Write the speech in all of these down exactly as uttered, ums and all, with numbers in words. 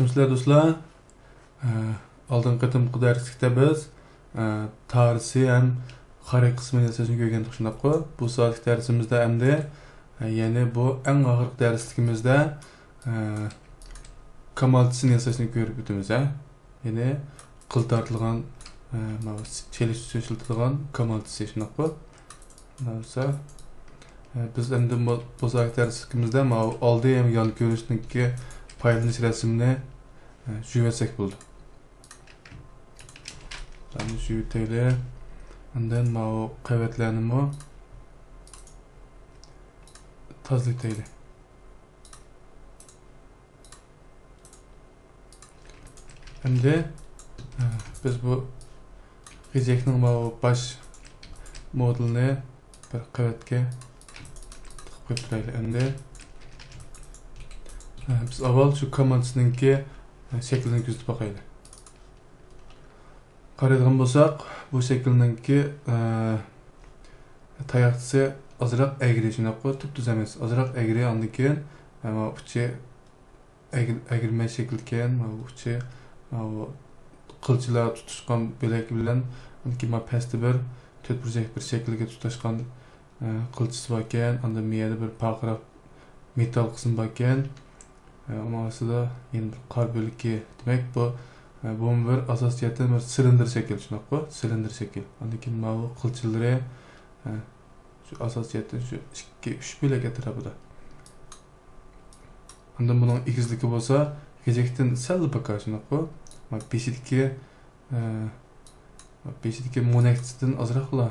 سىلەر دوستلار، ئە، ئالدىنقى قېتىمقى دەرسلىكتە بىز، ئە، تارسى ھەم خارەك قىسمىنى ياساشنى ئۆگەندۇق، شۇنداققۇ؟ بۇ سائەتلىك دەرسىمىزدە ئەمدى، ئە، يەنى بۇ ئەڭ ئاخىرقى دەرسلىكىمىزدە، ئە، كامالچىسىنى ياساشنى كۆرۈپ ئۆتىمىز، ھە؟ يەنى قىل تارتىدىغان، ئە، ماۋۇ چېلىش ئۈچۈن ئىشلىتىدىغان كامالچىسى، شۇنداققۇ؟ مانا بولسا، ئە، بىز ئەمدى بۇ، بۇ سائەتلىك دەرسلىكىمىزدە ماۋۇ ئالدى ھەم يان كۆرۈنۈشنىڭكى پايدىلىنىش رەسىمىنى، ئە، يۇيۇۋەتسەك بولىدۇ. بۇنى يۇيۇۋېتەيلى. ئاندىن ماۋۇ قەۋەتلەرنىمۇ تازىلىتەيلى. ئەمدى، ئە، بىز بۇ غېجەكنىڭ ماۋۇ باش مودېلىنى بىر قەۋەتكە تىقىپ قويۇپ تۇرايلى. ئەمدى، ئە، بىز ئاۋۋال شۇ كامالچىسىنىڭكى، ئە، شەكلىنى كۆزىتىپ باقايلى. قارايدىغان بولساق، بۇ شەكىلنىڭكى، ئە، تاياقچىسى ئازراق ئەگرى، شۇنداققۇ؟ تۈپتۈز ئەمەس، ئازراق ئەگرى. ئاندىن كېيىن، ئە، ماۋۇ ئۈچى ئەگرى، ئەگرىمە شەكىلكەن، ماۋۇ ئۈچى، ماۋۇ قىلچىلار تۇتۇشقان بۆلەك بىلەن، ئاندىن كېيىن ماۋۇ پەستە بىر تۆت بۇرجەك بىر شەكىلگە تۇتاشقان، ئە، قىلچىسى باركەن. ئاندىن مۇ يەردە بىر پارقىراق مېتال قىسمى باركەن. ئە، ئۇنىڭ ئاستىدا يەنە بىر قار بۆلىكى. دېمەك، بۇ، ئە، بۇمۇ بىر ئاساسىي جەھەتتىن بىر سىلىندىر شەكىل، شۇنداققۇ؟ سىلىندىر شەكىل. ئاندىن كېيىن ماۋۇ قىلچىلىرى، ئە، شۇ ئاساسىي جەھەتتىن شۇ ئىككى، ئۈچ بۆلەك ئەتراپىدا. ئاندىن بۇنىڭ ئېگىزلىكى بولسا غېجەكتىن سەل پاكا، شۇنداققۇ؟ مانا بېشىدىكى، ئە، بېشىدىكى مونەكچىدىن ئازراقلا،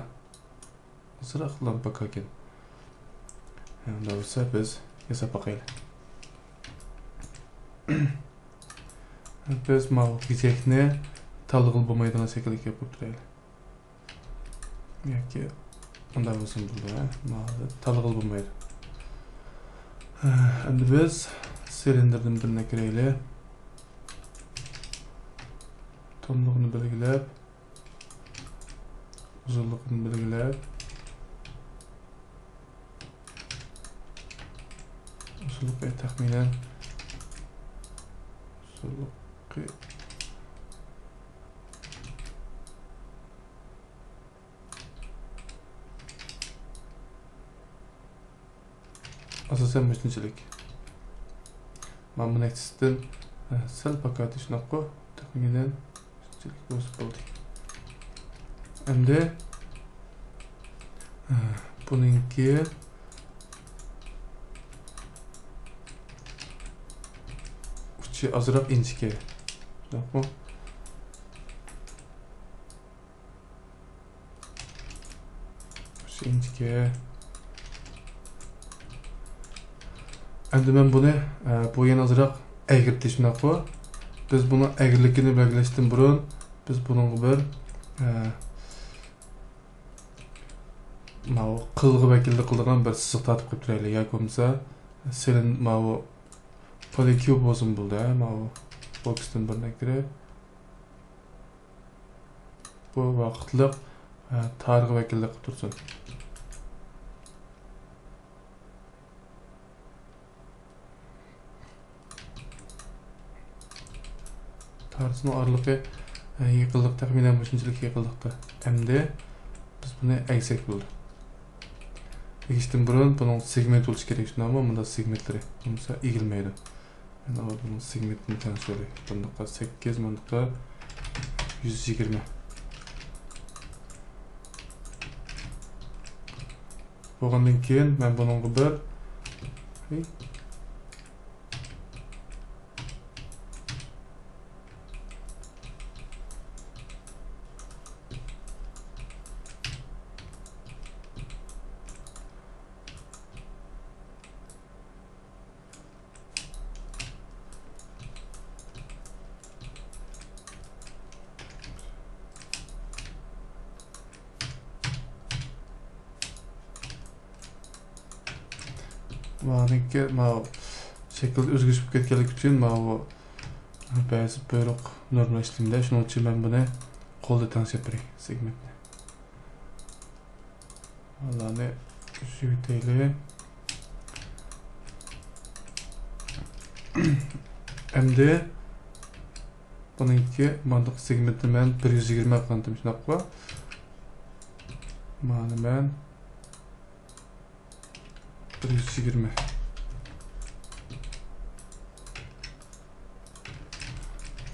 ئازراقلا پاكاكەن. ئەمدى بولسا بىز ياساپ باقايلى. بىز ماۋۇ غېجەكنى تاللىغىلى بولمايدىغان شەكىلگە قويۇپ تۇرايلى. ياكى ئۇنداق بولسىمۇ بولىدۇ، ھە؟ ماۋۇ تاللىغىلى بولمايدۇ. ئەمدى بىز سىلىندىردىن بىرنى كىرەيلى. توملۇقىنى بەلگىلەپ، ئۇزۇنلۇقىنى بەلگىلەپ، ئۇزۇنلۇقى تەخمىنەن، ئۇزۇنلۇقى ئاساسەن مۇشۇنچىلىك. مانا بۇنىڭ ئىچىسىدىن، ئە، سەل پاكاتى شۇنداققۇ؟ تەخمىنەن شۇنچىلىك بولسا بولدى. ئەمدى، ئە، بۇنىڭكى ئۇچى ئازراق ئىنچىكە. شۇنداقمۇ؟ شۇ ئىنچىكە. ئەمدى مەن بۇنى، ئە، بۇ يەنە ئازراق ئەگرىتىش، شۇنداققۇ؟ بىز بۇنىڭ ئەگرىلىكىنى بەلگىلەشتىن بۇرۇن، بىز بۇنىڭغا بىر، ئە، ماۋۇ قىلغا ۋەكىللىك قىلىدىغان بىر سىزىق تارتىپ قويۇپ تۇرايلى. ياكى بولمىسا، سىلىن-، ماۋۇ پولىكيۇب بولسىمۇ بولىدۇ، ھە، ماۋۇ بوكستىن بىرنى كىرىپ. بۇ ۋاقىتلىق، ئە، تارغا ۋەكىللىك قىلىپ تۇرسۇن. تارسىنىڭ ئارىلىقى، ئە، يېقىنلىق تەخمىنەن مۇشۇنچىلىك يېقىنلىقتا. ئەمدى بىز بۇنى ئەگسەك بولىدۇ. ئېگىشتىن بۇرۇن بۇنىڭ سېگمېنت بولۇشى كېرەك، شۇنداقمۇ؟ مۇنداق سېگمېنتلىرى بولمىسا ئېگىلمەيدۇ. مەن ئاۋۋال بۇنىڭ سېگمېنتىنى تەڭشىۋېلەي. بۇنداققا سەككىز، مۇنداققا يۈز يىگىرمە. بولغاندىن كېيىن مەن بۇنىڭغا بىر، ھەي. ماۋۇنىڭكى، ماۋۇ شەكىل ئۆزگىرىش بولۇپ كەتكەنلىكى ئۈچۈن ماۋۇ بەزى بۇيرۇق نورمىلار ئىشلىمىدى. شۇنىڭ ئۈچۈن مەن بۇنى قولدا تەڭشەپ بېرەي، سېگمېنتنى. ئۇلارنى ئۈزۈۋېتەيلى. ئەمدى بۇنىڭكى مانداق سېگمېنتنى مەن بىر يۈز يىگىرمە قىلىۋاتىمەن، شۇنداققۇ؟ مانا مەن بىر يۈز يىگىرمە.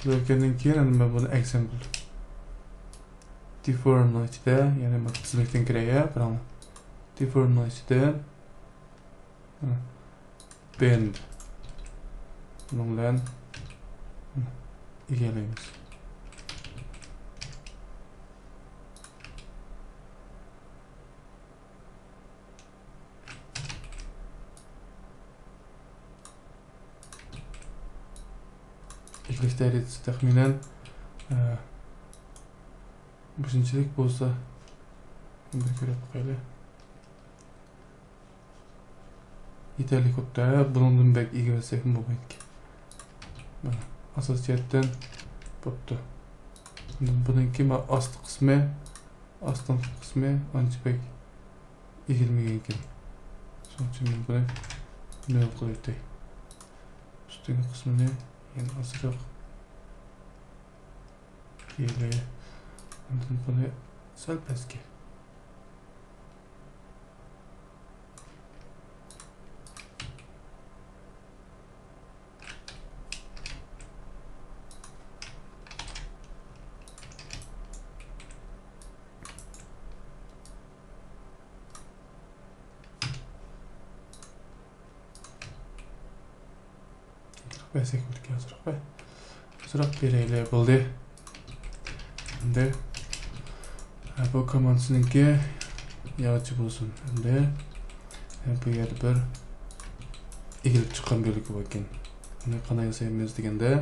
بۇ كەلگەندىن كېيىن، ئەمدى مەن بۇنى ئەكسەم بولدۇم. دىفورمنىڭ ئىچىدە، يەنى مانا تىزىملىكتىن كىرەي، قاراڭلار. دىفورمنىڭ ئىچىدە، بېند. بۇنىڭ بىلەن ئىگىلەيمىز. ئىگىلىك دەرىجىسى تەخمىنەن، ئە، مۇشۇنچىلىك بولسا، بىر كۆرۈپ باقايلى. يېتەرلىك بوپتۇ. بۇنىڭدىن بەك ئېگىۋەتسەكمۇ بولمايدىكەن. مانا، ئاساسىي جەھەتتىن بوپتۇ. بۇنىڭكى ما-، ئاستى قىسمى، ئاستىنقى قىسمى ئانچە بەك ئېگىلمىگەنكەن. شۇنىڭ ئۈچۈن مەن بۇنى نۆل قىلىۋېتەي. ئۈستۈنكى قىسمىنى يەنە ئازراق. ئاندىن بۇنى سەل پەسكە. بەرسەك بولىدىكەن، ئازراق بەر. ئازراق بېرەيلى، بولدى. ئەمدى، ئە، بۇ كوماندىسىنىڭكى ياغىچى بولسۇن. ئەمدى، ئە، بۇ يەردە بىر ئېگىلىپ چىققان بۆلىكى باركەن. بۇنى قانداق ياسايمىز دېگەندە،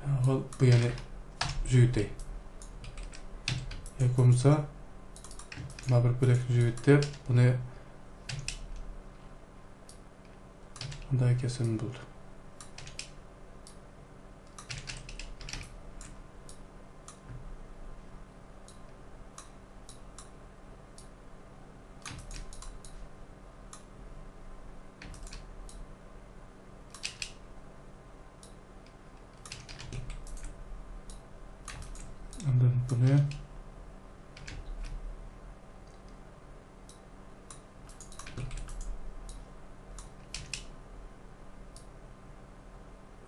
ئاۋۋال بۇ يەرنى يۈگۈتەي. ياكى بولمىسا، مانا بىر بۆلەكنى يۈگۈتۈپ، بۇنى مۇنداق كەلسەم بولىدۇ. ئاندىن بۇنى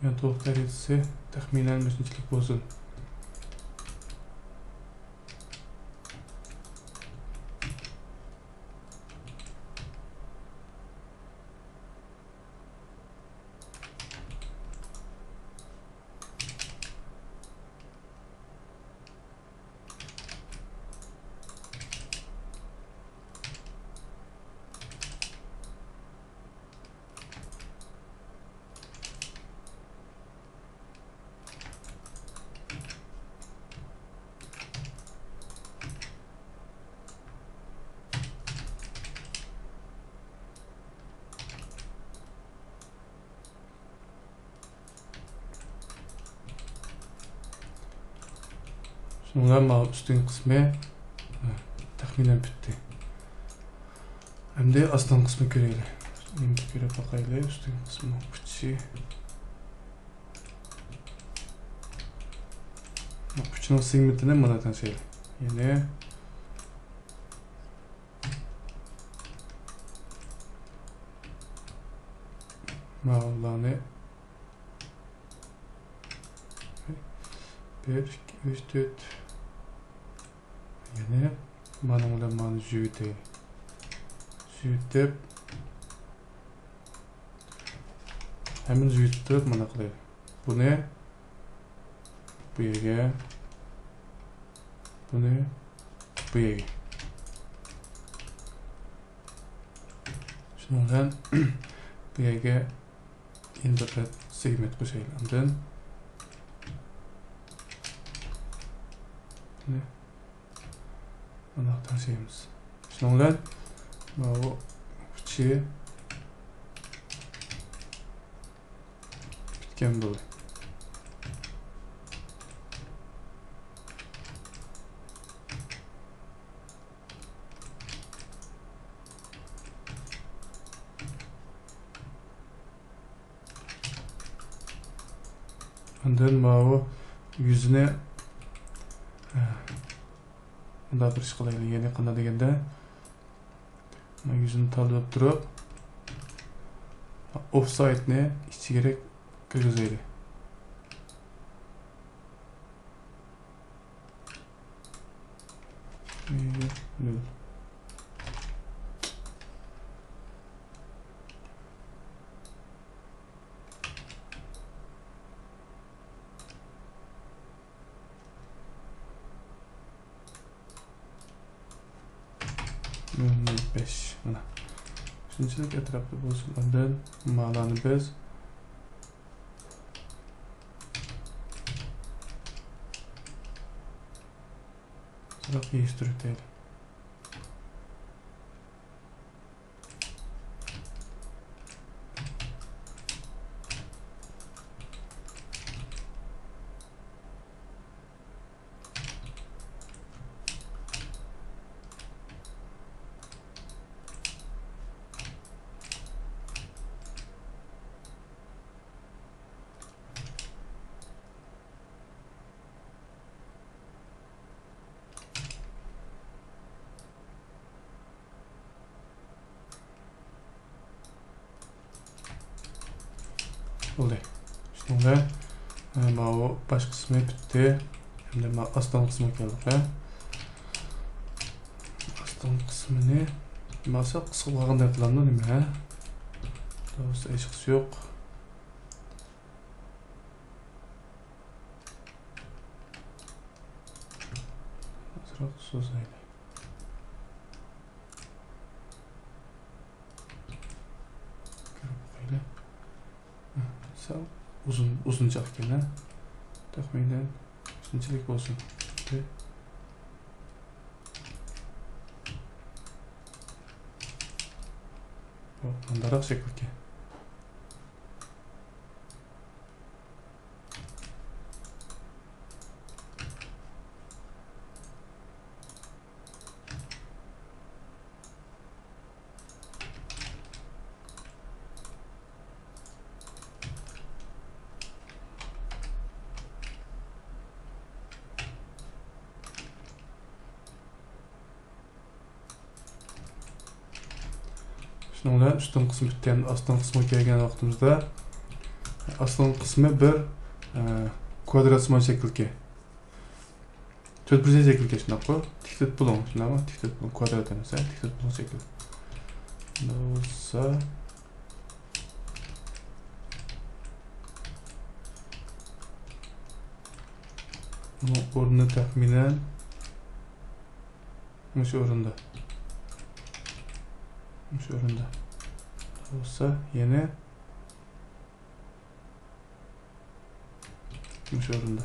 يانتۇلۇق دەرىجىسى تەخمىنەن مۇشۇنچىلىك بولسۇن. شۇنىڭ بىلەن ماۋۇ ئۈستۈنكى قىسمى، ھە، تەخمىنەن پۈتتى. ئەمدى ئاستىنقى قىسمىنى كۆرەيلى. ئەمدى كۆرۈپ باقايلى، ئۈستۈنكى قىسمىنىڭ ئۇچى. ئۇچىنىڭ سېگمېنتىنى مانا تەڭشەيلى. يەنى ماۋۇلارنى بىر، ئىككى، ئۈچ، تۆت. يەنى مانىڭ بىلەن مانى يۈگۈتەيلى. يۈگۈتۈپ، ھەممىنى يۈگۈتۈپ تۇرۇپ مانا قىلايلى. بۇنى بۇ يەرگە، بۇنى بۇ يەرگە. شۇنىڭ بىلەن بۇ يەرگە يەنە بىر قەت سېگمېنت قوشايلى. ئاندىن بۇنى مانا تەڭشەيمىز. شۇنىڭ بىلەن ماۋۇ ئۇچى پۈتكەن بولدى. ئاندىن ماۋۇ يۈزىنى، ئە، مۇنداق بىر ئىش قىلايلى. يەنى قانداق دېگەندە، مانا يۈزىنى تاللاپ تۇرۇپ، ئوفسايدنى ئىچىگىرەك كىرگۈزەيلى. نۆل. نۆل نۆل بەش. مانا. شۇنچىلىك ئەتراپتا بولسۇن. ئاندىن مالارنى بىز ئازراق يىغىشتۇرۇۋېتەيلى. بولدى. شۇنىڭ بىلەن، ئە، ماۋۇ باش قىسمى پۈتتى. ئەمدى ماۋۇ ئاستىنقى قىسمىغا كەلدۇق، ھە. ئاستىنقى قىسمىنى ماسا قىسقا قىلغاندەك قىلامدۇ نېمە، ھە؟ توغرىسى ھېچقىسى يوق. ئازراق سوزايلى. كۆرۈپ باقايلى. سەل ئۇزۇن، ئۇزۇنجاق ئىكەن، ھە؟ تەخمىنەن شۇنچىلىك بولسۇن. بۇ مۇنداقراق شەكىلكەن. شۇنىڭ بىلەن ئۈستۈن قىسمى پۈتكەن، ئاستىنقى قىسمىغا كەلگەن ۋاقتىمىزدا، ئاستىنقى قىسمى بىر، ئە، كۋادراتسىمان شەكىلكەن. تۆت بۇرجەك شەكىلكەن، شۇنداققۇ؟ تىك تۆت بۇلۇڭ، شۇنداقمۇ؟ تىك تۆت بۇلۇڭ، كۋادرات ئەمەس، ھە؟ تىك تۆت بۇلۇڭ شەكىل. شۇنداق بولسا، بۇنىڭ ئورنى تەخمىنەن مۇشۇ ئورۇندا. مۇشۇ ئورۇندا. بولسا، يەنە مۇشۇ ئورۇندا.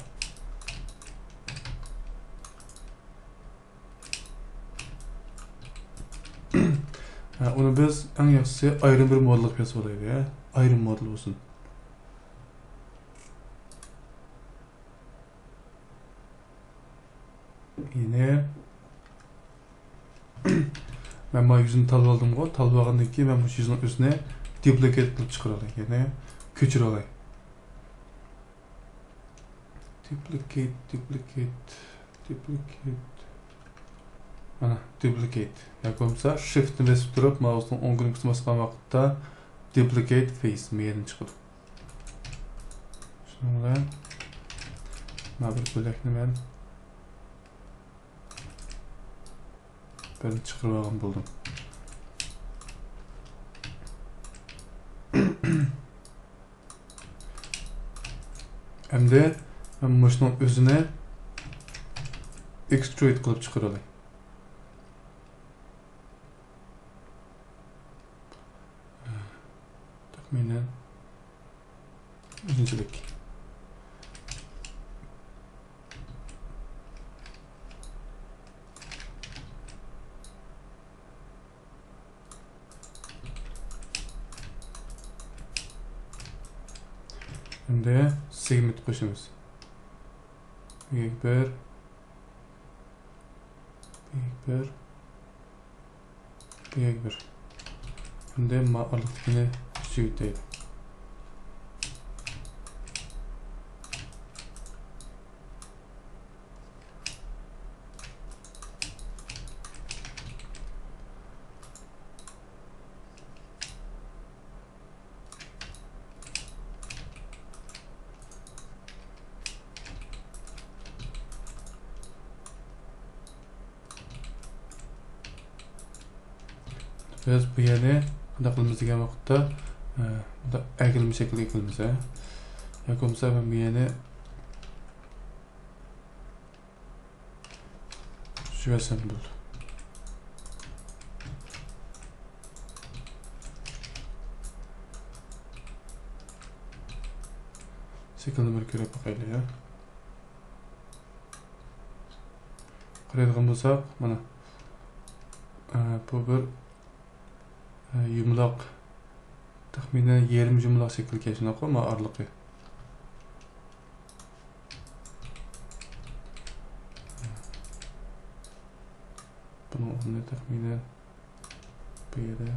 ھە، ئۇنى بىز ئەڭ ياخشىسى ئايرىم بىر مودېلغا قىلسا بولىدۇ، ھە؟ ئايرىم مودېل بولسۇن. يەنە مەن مانا يۈزنى تاللىۋالدىمغۇ، تاللىۋالغاندىن كېيىن مەن مۇشۇ يۈزنىڭ ئۆزىنى دۇپلىكېت قىلىپ چىقىرىۋالاي، يەنى كۆچۈرۈۋالاي. دۇپلىكېت، دۇپلىكېت، دۇپلىكېت. مانا، دۇپلىكېت. ياكى بولمىسا شىفتنى بېسىپ تۇرۇپ، مائۇسنىڭ ئوڭ كنوپكىسىنى باسقان ۋاقىتتا دۇپلىكېت فېيس مېيەدىن چىقىدۇ. شۇنىڭ بىلەن مانا بىر بۆلەكنى مەن بىرنى چىقىرىپ ئالغان بولدۇم. ئەمدى مەن مۇشۇنىڭ ئۆزىنى ئېكسترۇد قىلىپ چىقىرالاي. تەخمىنەن ئۈزۈنچىلىك. ئەمدى سېگمېنت قوشىمىز. بىر، بىر، بىر. ئەمدى ما ئارىلىقتىكىنى ئۈچكە ئۆتەيلى. بىز بۇ يەرنى قانداق قىلىمىز دېگەن ۋاقىتتا، ئە، بۇنداق ئەگىلمە شەكىلگە قىلىمىز، ھە. ياكى بولمىسا مەن بۇ يەرنى چۈشۈرۈۋەتسەم بولىدۇ. شەكىلنى بىر كۆرۈپ باقايلى، ھە. قارايدىغان بولساق، مانا، ئە، بۇ بىر، ئە، يۇمىلاق، تەخمىنەن يېرىم يۇمىلاق شەكىلگە كەلگەن شۇنداققۇ، مانا ئارىلىقى. بۇنىڭ ئورنى تەخمىنەن بۇ يەردە.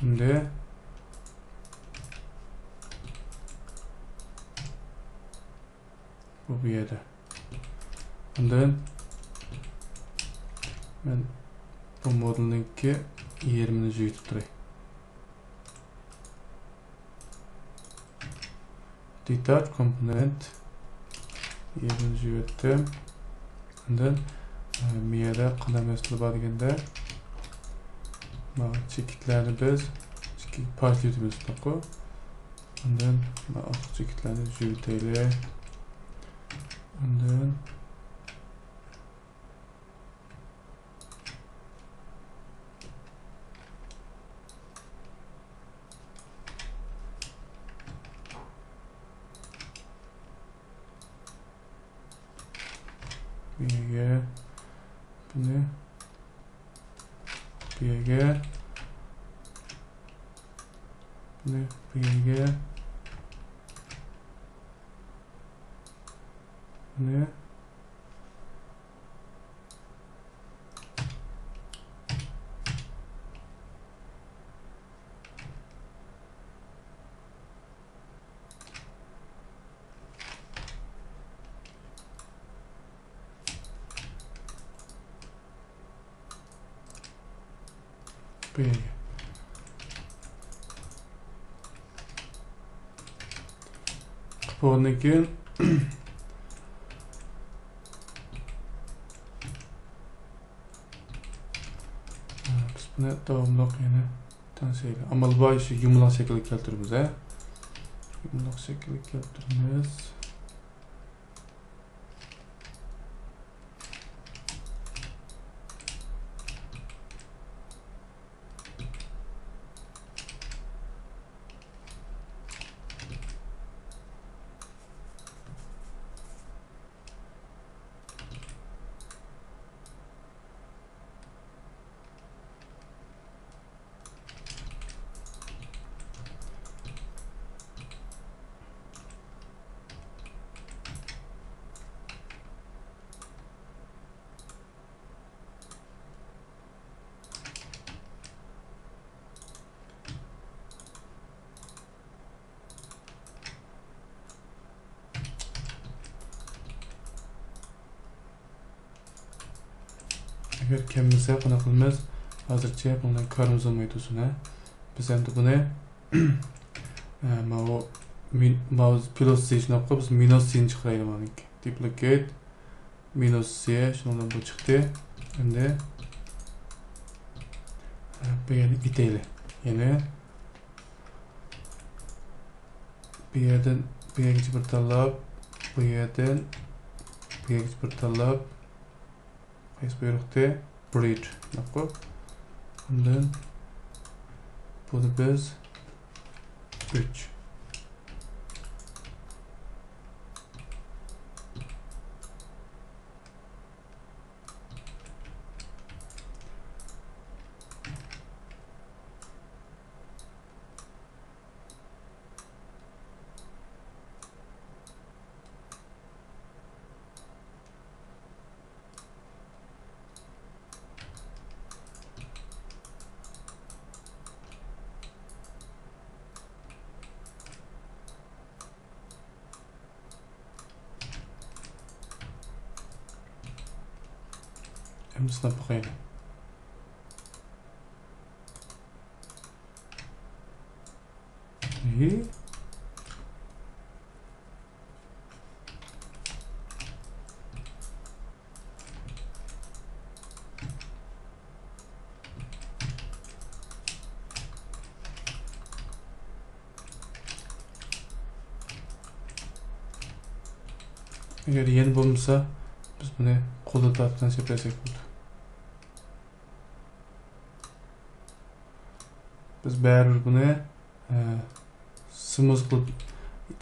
ئەمدى بۇ، بۇ يەردە. ئاندىن مەن بۇ مودېلنىڭكى يېرىمىنى يۇيۇتۇپ تۇراي. Detach component يېرىمىنى يۇيۇۋەتتىم. ئاندىن، ئە، مىيەدە قانداق مەسىلە بار دېگەندە، مانا چېكىتلەرنى بىز ئىككى پارچىلىۋېتىمىز، توققۇ. ئاندىن مانا ئارقا چېكىتلەرنى يۇيۇۋېتەيلى. ئاندىن بۇ يەرگە بۇنى، بۇ يەرگە بۇنى، بۇ يەرگە بۇنى. بۇ يەرگە. قىلىپ بولغاندىن كېيىن، بىز بۇنى داۋاملىق يەنە تەڭشەيلى. ئامال بار، شۇ يۇمىلاق شەكىلگە كەلتۈرىمىز، ھە؟ يۇمىلاق شەكىلگە كەلتۈرىمىز. ئەگەر كەلمىسە قانداق قىلىمىز؟ ھازىرچە بۇنىڭ بىلەن كارىمىز بولماي تۇرسۇن، ھە. بىز ئەمدى بۇنى، ئە، ماۋۇ مىن-، ماۋۇ پلۇس سى شۇنداققۇ، بىز مىنۇس سىنى چىقىرايلى مانىڭكى. دۇپلىكېت، مىنۇس سى، شۇنىڭ بىلەن بۇ چىقتى. ئەمدى، ئە، بۇ يەرنى ئېتەيلى. يەنە بۇ يەردىن بۇ يەرگىچە بىر تاللاپ، بۇ يەردىن بۇ يەرگىچە بىر تاللاپ، قايسى بۇيرۇقتى؟ برىج، ماقۇل. ئاندىن بۇنى بىز ئۈچ. ئەمدى سىناپ باقايلى. ئىھى. ئەگەر يەنە بولمىسا، بىز بۇنى قولدا تارتقانچە بەرسەك بولىدۇ. بىز بەرىبىر بۇنى، ئە، سىمۇز قىلىپ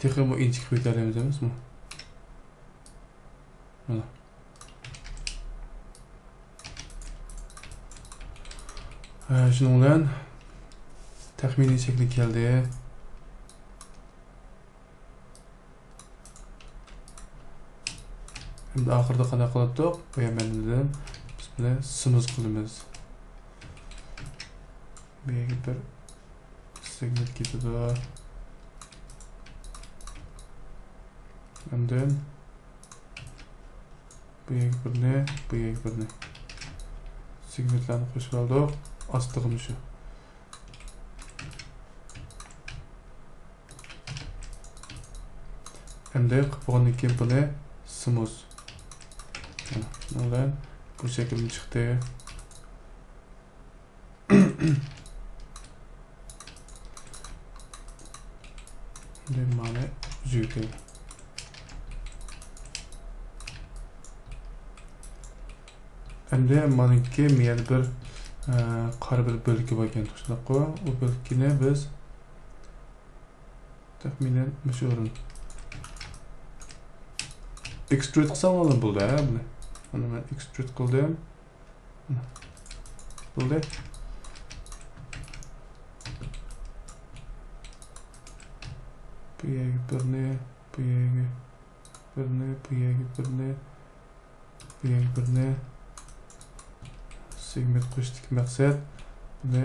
تېخىمۇ ئىنچىكە قىلىۋېتەلەيمىز ئەمەسمۇ؟ مانا. ھە، شۇنىڭ بىلەن تەخمىنىي شەكلى كەلدى. ئەمدى ئاخىرىدا قانداق قىلاتتۇق؟ بۇ يەردىن بىز بۇنى سىمۇز قىلىمىز. بۇ يەرگە بىر سېگمېنت كېتىدۇ. ئاندىن بۇ يەرگە بىرنى، بۇ يەرگە بىرنى. سېگمېنتلارنى قوشۇپ ئالدۇق. ئاستىغىمۇ شۇ. ئەمدى قىلىپ بولغاندىن كېيىن بۇنى سىمۇز. مانا، بۇ شەكىلدىن چىقتى. ئەمدى مانا ئۈزۈۋېتەيلى. ئەمدى مانىڭكى مۇ يەردە بىر، ئە، قارا بىر بۆلىكى بار ئىكەن، شۇنداققۇ؟ ئۇ بۆلىكىنى بىز تەخمىنەن مۇشۇ ئورۇن. ئېكسترۇد قىلساڭلارلا بولدى، ھە، بۇنى. مانا مەن ئېكسترۇد قىلدىم. بولدى. بۇ يەرگە بىرنى، بۇ يەرگە بىرنى، بۇ يەرگە بىرنى، بۇ يەرگە بىرنى. سېگمېنت قوشۇشتىكى مەقسەت بۇنى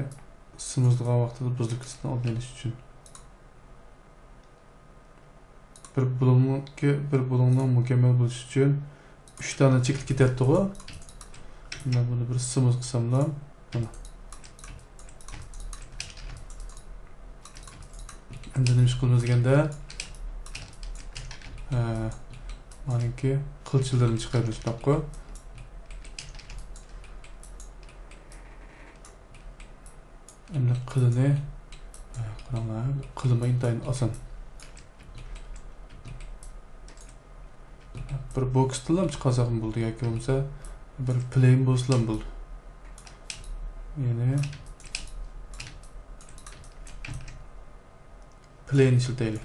سىمۇزلىغان ۋاقتىدا بۇزۇلۇپ كېتىشتىن ئالدىنى ئېلىش ئۈچۈن. بىر بۇلۇڭنىڭكى، بىر بۇلۇڭنىڭ مۇكەممەل بولۇشى ئۈچۈن ئۈچ دانە چېكىت كېتەتتىغۇ. مەن بۇنى بىر سىمۇز قىلساملا، مانا. ئەمدى نېمە ئىش قىلىمىز دېگەندە، ھە، مانىڭكى قىلچىلىرىنى چىقىرىمىز، شۇنداققۇ؟ ئەمدى قىلىنى، ھە، قاراڭلار، قىلىمۇ ئىنتايىن ئاسان. بىر بوكستىنلا چىقارساقمۇ بولىدۇ ياكى بولمىسا بىر پلېين بولسىلا بولىدۇ. يەنى پلېين ئىشلىتەيلى.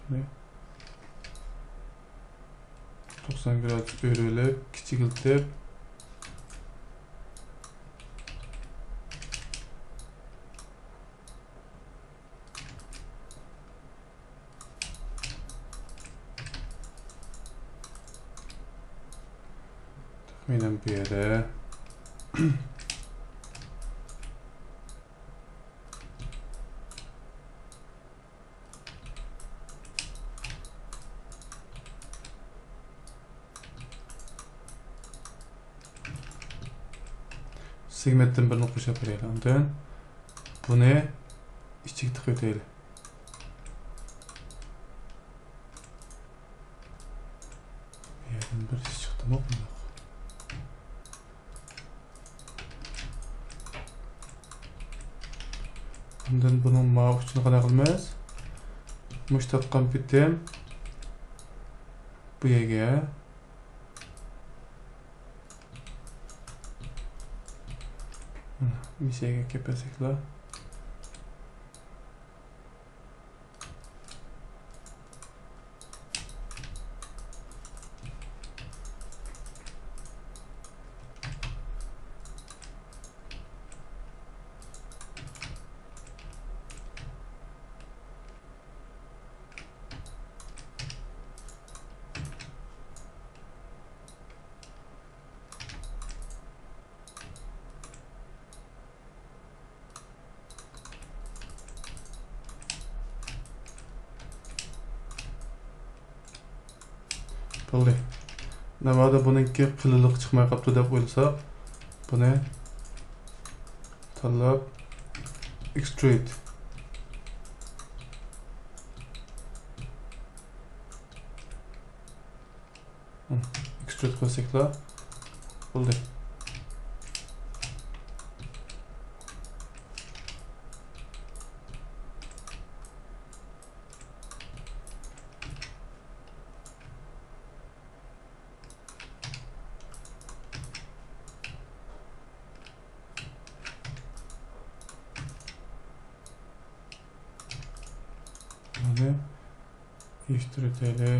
بۇنى توقسان گرادۇس ئۆرۈلۈپ، كىچىكلىتىپ، تەخمىنەن بۇ يەردە. سېگمېنتتىن بىرنى قوشۇپ بېرەيلى. ئاندىن بۇنى ئىچىگە تىقىۋېتەيلى. بۇ يەردىن بىر ئىش چىقتىمۇ بۇنداق. ئاندىن بۇنىڭ ماۋۇ ئۇچىنى قانداق قىلىمىز؟ مۇشۇ تارتقان پېتىم بۇ يەرگە. مۇشۇ يەرگە كېلىپ بەرسەكلا. بولدى. ناۋادا بۇنىڭكى قېلىنلىقى چىقماي قاپتۇ دەپ ئويلىساق، بۇنى تاللاپ ئېكسترۇد. ئېكسترۇد قىلساقلا بولدى. بۇنى يىغىشتۇرۇۋېتەيلى.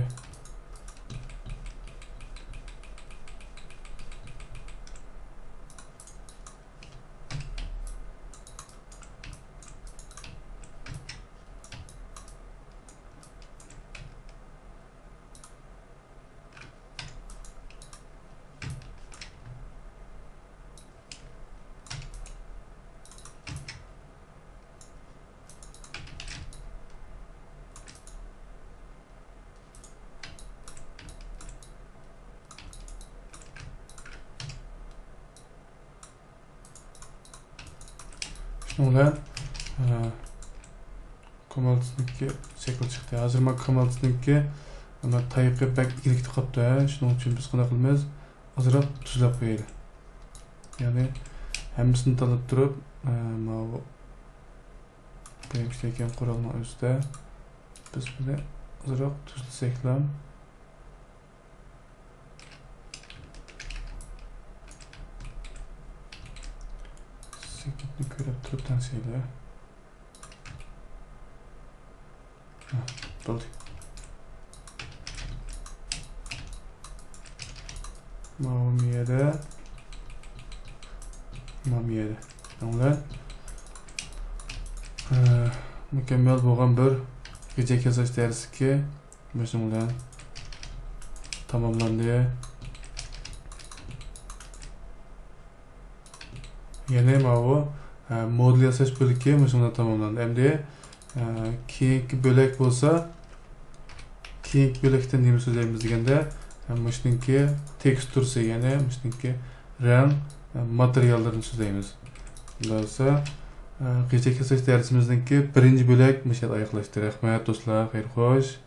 شۇنىڭ بىلەن، ئە، كامالىسنىڭكى شەكلى چىقتى. ھازىر مانا كامالىسنىڭكى مانا تايىقى بەك ئېگىلىكتە قاپتۇ، ھە. شۇنىڭ ئۈچۈن بىز قانداق قىلىمىز؟ ئازراق تۈزلەپ قويايلى. يەنى ھەممىسىنى تاللاپ تۇرۇپ، ئە، ماۋۇ بۇ ئىشلەيدىغان قورالنىڭ ئۆزىدە بىز بۇنى ئازراق تۈزلىسەكلا. سېكىتنى كۆرۈپ تۇرۇپ تەڭشەيلى. ھە، بولدى. ماۋۇ مىيەدە. ماۋۇ مىيەدە. شۇنىڭ بىلەن، ئە، مۇكەممەل بولغان بىر غىجەك ياساش دەرسلىكى مۇشۇنىڭ بىلەن تاماملاندى. يەنى ماۋۇ، ئە، مودېل ياساش بۆلىكى مۇشۇنىڭ بىلەن تاماملاندى. ئەمدى، ئە، كېيىنكى بۆلەك بولسا، كېيىنكى بۆلەكتە نېمە سۆزلەيمىز دېگەندە، ئە، مۇشۇنىڭكى تېكستۇرىسى، يەنى مۇشۇنىڭكى رەڭ، ئە، ماتېرىياللىرىنى سۆزلەيمىز. بولسا، ئە، غىجەك ياساش دەرسىمىزنىڭكى بىرىنچى بۆلەك مۇشۇ يەردە ئاياغلاشتى. رەھمەت، دوستلار، خەير خوش.